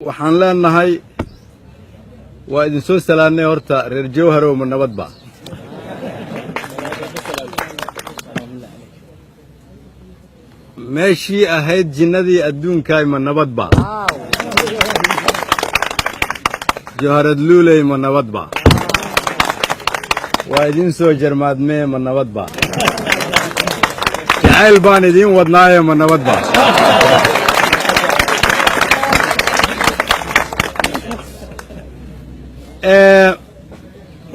Waxaan leenahay, waa idin soo salaannay horta. Reer Jowharow, ma nabadba? Meeshii ahayd jinnadii adduunkaay, ma nabadba? Jowharad luuley, ma nabadba? Waa idin soo jarmaadmee, ma nabadba? Jacayl baan idiin wadnaaye, ma nabadba?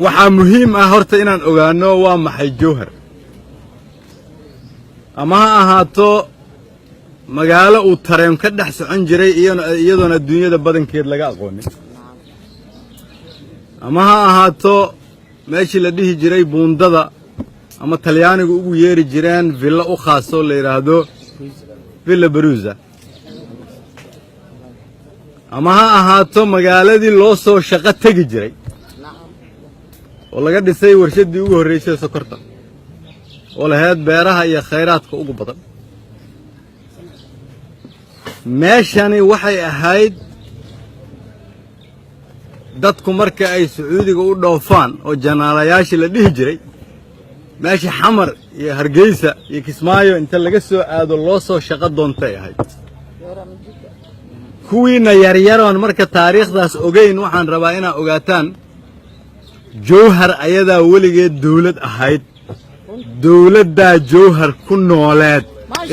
Waxaa muhiim ah horta inaan ogaanno waa maxay Jowhar. Ama ha ahaato magaalo uu tareen ka dhex socon jiray, iyadoon adduunyada badankeed laga aqoonin, ama ha ahaato meeshii la dhihi jiray buundada, ama Talyaanigu ugu yeeri jireen villo u khaasoo la yidhaahdo Villa Baruza, ama ha ahaato magaaladii loo soo shaqo tegi jiray oo laga dhisay warshaddii ugu horraysay sokorta, oo lahayd beeraha iyo khayraadka ugu badan. Meeshani waxay ahayd dadku marka ay Sacuudiga u dhoofaan oo janaalayaashii la dhihi jiray, meesha Xamar iyo Hargeysa iyo Kismaayo inta laga soo aado loo soo shaqo doontay ahayd. Kuwiinna yaryaroon marka taariikhdaas ogeyn, waxaan rabaa inaad ogaataan Jowhar ayadaa weligeed dawlad ahayd. Dawladdaa Jowhar ku nooleed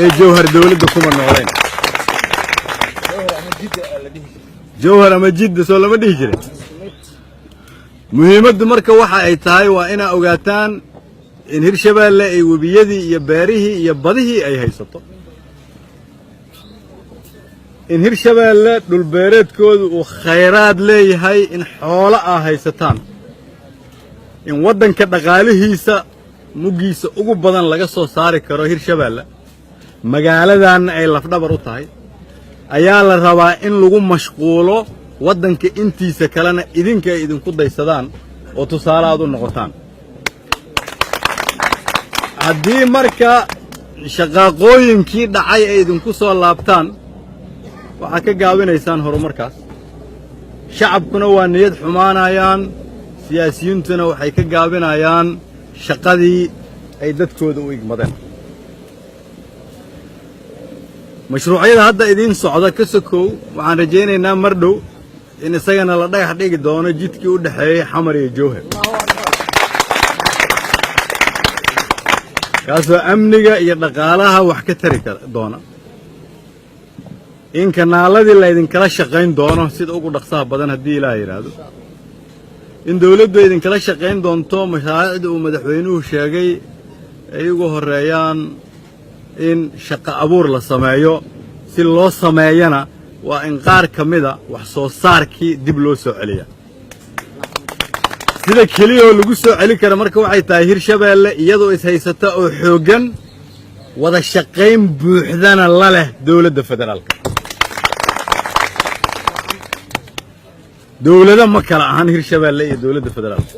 ee Jowhar dawladda kuma nooleen. Jowhar ama Jidda soo lama dhihi jirin. Muhiimaddu marka waxa ay tahay waa inaa ogaataan in Hirshabeelle ay webiyadii iyo beerihii iyo badihii ay haysato, in Hirshabeelle dhulbeereedkoodu uu khayraad leeyahay, in xoolo aa haysataan, in waddanka dhaqaalihiisa muggiisa ugu badan laga soo saari karo Hirshabeelle, magaaladanna ay lafdhabar u tahay. Ayaa la rabaa in lagu mashquulo, waddanka intiisa kalena idinka ay idinku daysadaan oo tusaale aad u noqotaan. Haddii marka shaqaaqooyinkii dhacay ay idinku soo laabtaan, waxaad ka gaabinaysaan horumarkaas. Shacabkuna waa niyad xumaanayaan, siyaasiyiintuna waxay ka gaabinayaan shaqadii ay dadkooda u igmadeen. Mashruucyada hadda idiin socda ka sokow, waxaan rajaynaynaa mar dhow in isagana la dhagax dhigi doono jidkii u dhexeeyey Xamar iyo Jowhar, kaasoo amniga iyo dhaqaalaha wax ka tari doona, in kanaaladii laydinkala shaqayn doono sida ugu dhaqsaha badan haddii Ilaah yidhaahdo, in dawladdu idinkala shaqayn doonto mashaariicda uu madaxweynuhu sheegay ay ugu horreeyaan in shaqo abuur la sameeyo. Si loo sameeyana waa in qaar ka mida wax soo saarkii dib loo soo celiya. Sida keliya oo lagu soo celin kara marka waxay tahay Hirshabeelle iyadoo is haysata oo xooggan, wada shaqayn buuxdana la leh dawladda federaalka. Dawlado ma kala ahan Hirshabeelle iyo dawladda federaalka.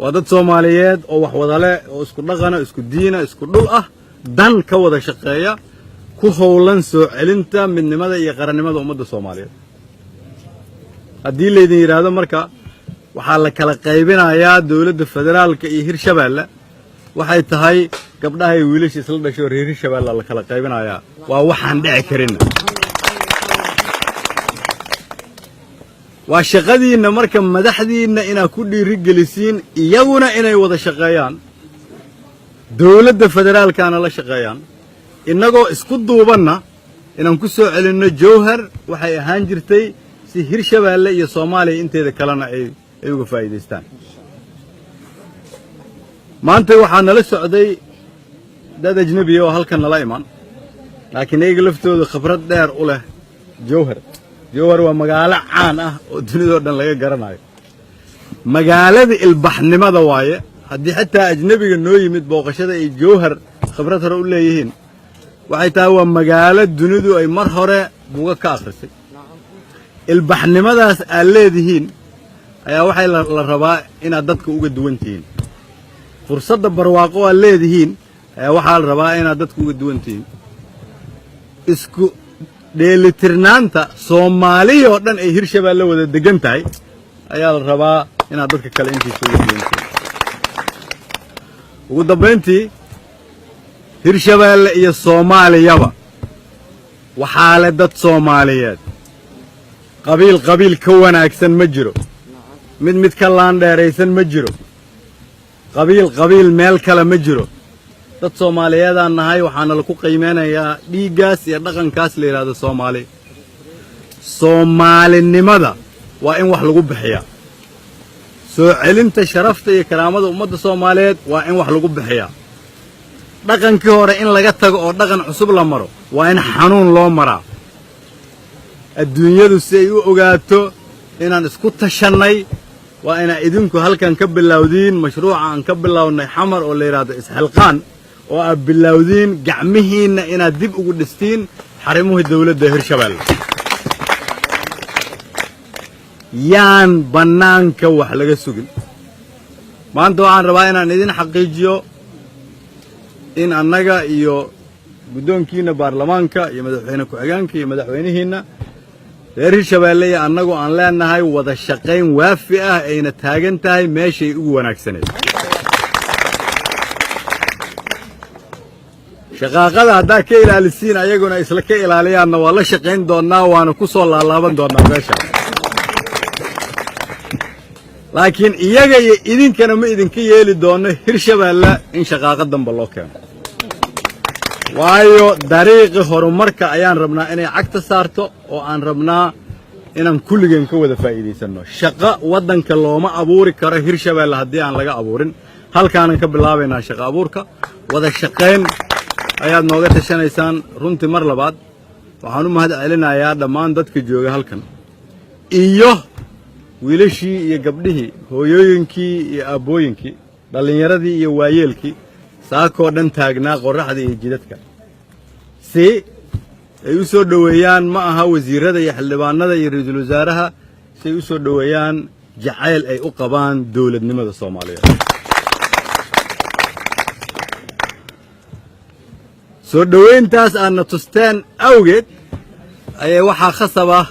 Waa dad Soomaaliyeed oo wax wada leh, oo isku dhaqana, isku diina, isku dhul ah, dan ka wada shaqeeya, ku howlan soo celinta midnimada iyo qarannimada ummadda Soomaaliyeed. Haddii laydin yidhaahdo marka waxaa la kala qaybinayaa dawladda federaalka iyo Hirshabeelle, waxay tahay gabdhahay wiilasha isla dhasho reer Hirshabeelle la kala qaybinayaa. Waa waxaan dhici karin. Waa shaqadiinna marka madaxdiinna inaad ku dhiirigelisiin iyaguna inay wada shaqeeyaan, dawladda federaalkana la shaqeeyaan, innagoo isku duubanna inaan ku soo celinno Jowhar waxay ahaan jirtay, si Hirshabeelle iyo Soomaaliya inteeda kalena ay uga faa'iidaystaan. Maanta waxaa nala socday dad ajnebiya oo halkan nala iman, laakiin iyaga laftooda khibrad dheer u leh Jowhar. Jowhar waa magaalo caan ah oo dunidoo dhan laga garanayo, magaalada ilbaxnimada waaye. Haddii xitaa ajnebiga noo yimid booqashada ay Jowhar khibrad hore u leeyihiin, waxay tahay waa magaalo dunidu ay mar hore buuga ka akhrisay. Ilbaxnimadaas aad leedihiin ayaa waxay la rabaa inaad dadka uga duwan tihiin. Fursadda barwaaqo aad leedihiin ayaa waxaa la rabaa inaad dadka uga duwan tihiin. Isku Dheelitirnaanta Soomaaliya oo dhan ay Hirshabeelle wada degan tahay ayaa la rabaa inaad dadka kale intiisa uga duwantiin. Ugu dambayntii, Hirshabeelle iyo Soomaaliyaba waxaa le dad Soomaaliyeed. Qabiil qabiil ka wanaagsan ma jiro, mid mid ka laandheeraysan ma jiro, qabiil qabiil meel kale ma jiro. Dad Soomaaliyeedaan nahay. Waxaana laku qiimeynayaa dhiiggaas iyo dhaqankaas la yidhahdo Soomaali. Soomaalinimada waa in wax lagu bixiyaa. Soo celinta sharafta iyo karaamada ummadda Soomaaliyeed waa in wax lagu bixiyaa. Dhaqankii hore in laga tago oo dhaqan cusub la maro waa in xanuun loo maraa, adduunyadu si ay u ogaato inaan isku tashannay. Waa inaa idinku halkan ka bilowdiin mashruuca aan ka bilownay Xamar oo la yidhaahdo Isxilqaan, oo aad bilowdiin gacmihiinna inaad dib ugu dhistiin xarimuhii dawladda Hirshabeelle. Yaan bannaanka wax laga sugin. Maanta waxaan rabaa inaan idin xaqiijiyo in annaga iyo guddoonkiinna baarlamaanka iyo madaxweyne ku-xigeenka iyo madaxweynihiinna reer Hirshabeelle iyo annagu aan leenahay wada shaqayn waafi ah, ayna taagan tahay meeshay ugu wanaagsanayd. Shaqaaqada haddaa ka ilaalisiin, ayaguna isla ka ilaaliyaanna, waa la shaqayn doonnaa, waana ku soo laalaaban doonnaa meesha. Laakiin iyaga iyo idinkana ma idinka yeeli doonno Hirshabeelle in shaqaaqa damba loo keeno, waayo dariiqii horumarka ayaan rabnaa inay cagta saarto oo aan rabnaa inaan kulligeen ka wada faa'iidaysanno. Shaqo waddanka looma abuuri karo Hirshabeelle haddii aan laga abuurin. Halkaanan ka bilaabaynaa shaqo abuurka. Wada shaqayn ayaad nooga tashanaysaan. Runtii mar labaad waxaan u mahad celinayaa dhammaan dadka jooga halkan iyo wiilashii iyo gabdhihii, hooyooyinkii iyo aabbooyinkii, dhallinyaradii iyo waayeelkii saakoo dhan taagnaa qorraxda iyo jidadka si ay u soo dhoweeyaan, ma aha wasiirrada iyo xildhibaanada iyo ra-iisul wasaaraha, si ay u soo dhoweeyaan jacayl ay u qabaan dowladnimada Soomaaliyeed. Soo dhoweyntaas aadna tusteen awgeed ayay waxaa khasab ah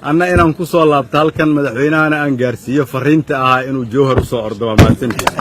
anna inaan ku soo laabto halkan, madaxweynahana aan gaarsiiyo farriinta ahaa inuu Jowhar u soo ordo. Waa mahadsantiin.